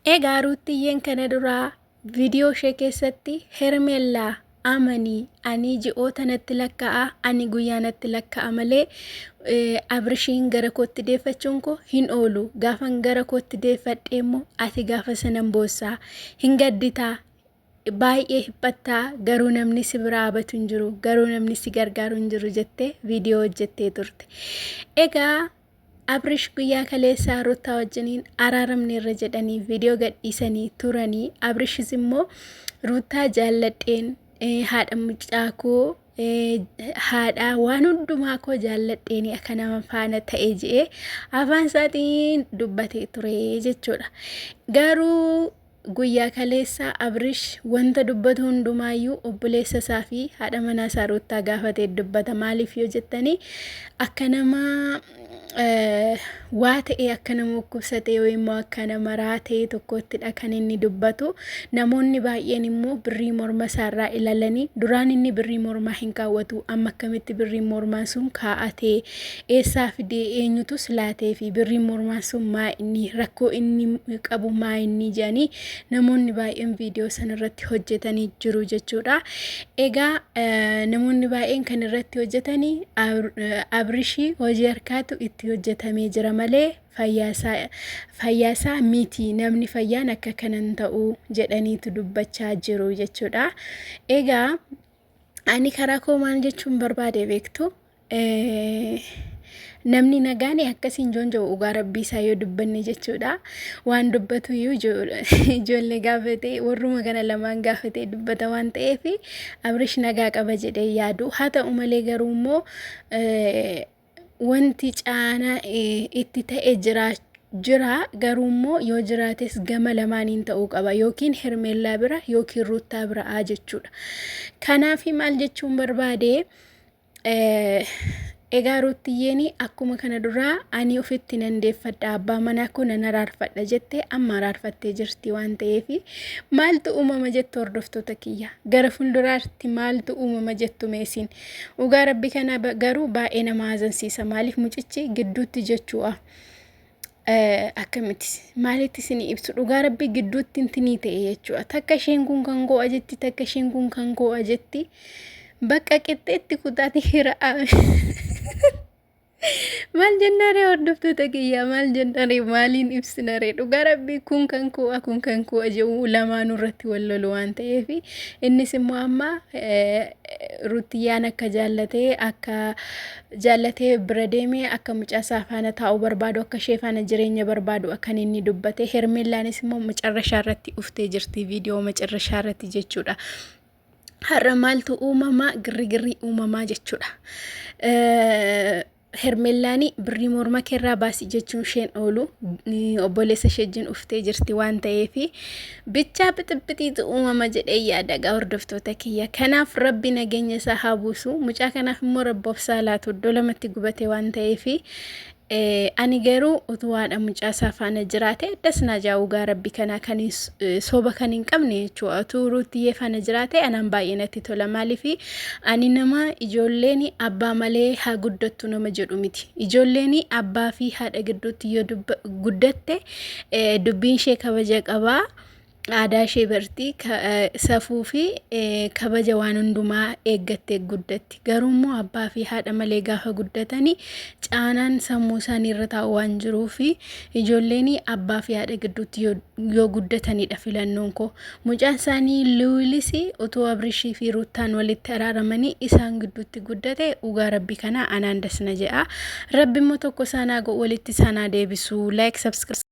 Egaa Ruuttiyyeen kana duraa viidiyoo ishee keessatti Hermeellaa amanii ani ji'oota natti lakka'a ani guyyaa natti lakka'a malee Abrishiin gara kootti deeffachuun koo hin oolu gaafan gara kootti deeffadhee immoo ati gaafa sanan boossaa hin gadditaa baay'ee hiphattaa garuu namni si bira dhaabatu hin jiru garuu namni si gargaaru hin jiru jettee viidiyoo hojjettee turte. Egaa Abrish guyyaa kaleessaa Ruuttaa wajjiniin araaramneerra jedhanii viidiyoo gadhiisanii turanii Abrishis immoo Ruuttaa jaalladheen haadha mucaa koo haadha waan hundumaa koo jaalladheen akka nama faana ta'e je'ee afaan isaatiin dubbatee ture jechuudha. Garuu Guyyaa kaleessaa Abrish wanta dubbatu hundumaayyuu obboleessa isaa fi haadha manaa isaa Ruuttaa gaafatee dubbata. Maaliif yoo jettanii akka nama waa ta'e akka nama dhukkubsatee yookiin immoo akka nama raatee tokkottidha kan inni dubbatu. Namoonni baay'een immoo birrii morma isaarraa ilalanii duraan inni birrii mormaa hin kaawwatu amma akkamitti birriin mormaa sun kaa'atee eessaa fidee eenyutus laatee fi birriin mormaa sun maa inni rakkoo inni qabu maa inni jedhanii namoonni baay'een viidiyoo sana irratti hojjetanii jiru jechuudha. Egaa namoonni baay'een kan irratti hojjetanii Abrishii hojii harkaatu itti hojjetamee jira malee fayyaasaa miti namni fayyaan akka kanan ta'u jedhaniitu dubbachaa jiru jechuudha. Egaa ani karaa koo maal jechuun barbaade beektu? Namni nagaan akkasiin joonja'u dhugaa rabbii isaa yoo dubbanne jechuudha. Waan dubbatu iyyuu ijoollee gaafatee warruma kana lamaan gaafatee dubbata waan ta'eef Abrish nagaa qaba jedhee yaadu. Haa ta'u malee garuu immoo wanti caanaa itti ta'e jira garuu immoo yoo jiraates gama lamaaniin ta'uu qaba yookiin Hermeellaa bira yookiin Ruuttaa biraa jechuudha. Kanaaf maal jechuun barbaade? Egaa Ruuttiyyeen akkuma kana duraa ani ofitti nan deeffadha abbaa manaa koo nan araarfadha jette amma araarfattee jirti waan ta'eef maaltu uumama jettu hordoftoota kiyya gara fuulduraatti maaltu uumama jettu meesiin dhugaa rabbi kana garuu baay'ee nama haazansiisa maaliif mucichi gidduutti jechuudha. Akkamitti maalitti isinii ibsu dhugaa rabbii gidduutti intinii ta'e jechuudha. Takka isheen kun kan koo jetti takka isheen kun kan koo jetti bakka qixxeetti kutaati hira'a. Maal jennaaree hordoftoota kiyyaa maal jennaaree maaliin ibsinaree dhugaa rabbii kun kan koo kun kan koo jedhu lamaanuu irratti wal lolu waan ta'eef innis immoo amma Ruttiyyaan akka jaallatee akka jaallatee bira deemee akka mucaa isaa faana taa'uu barbaadu akka ishee faana jireenya barbaadu akkan inni dubbate Hermeellaanis immoo macarrashaa irratti uftee jirti viidiyoo macarrashaa irratti jechuudha. Har'a maaltu uumamaa girrigirrii uumamaa jechuudha. Hermeellaani birrii morma keerraa baasi jechuun isheen oolu obboleessa ishee wajjin uftee jirti waan ta'eef bichaa bixibbixiitu uumama jedhee yaada egaa hordoftoota kiyya. Kanaaf rabbi nageenya isaa haa buusu. Mucaa kanaaf immoo rabbi obsaa laatu iddoo lamatti gubate waan ta'eef ani garuu utuu haadha mucaa isaa faana jiraate das naa jaa'u gaa rabbi kanaa kan soba kan hin qabne jechuudha. Utuu Ruuttiyyee faana jiraate anaan baay'ee natti tola. Maaliif ani nama ijoolleen abbaa malee haa guddattu nama jedhu miti. Ijoolleen abbaa fi haadha gidduutti yoo guddatte dubbiin ishee kabaja qabaa. Aadaa ishee barti, safuu fi kabaja waan hundumaa eeggattee guddatti. Garuu immoo abbaa fi haadha malee gaafa guddatani caanaan sammuu isaanii irra taa'u waan jiruuf ijoolleen abbaa fi haadha gidduutti yoo guddatanidha filannoon koo. Mucaan isaanii Luwilis utuu Abrishii fi Ruuttaan walitti araaramanii isaan gidduutti guddate dhugaa rabbi kana anaan dasna jedha. Rabbi immoo tokko isaan haa godhu walitti isaan haa deebisu. Like subscribe.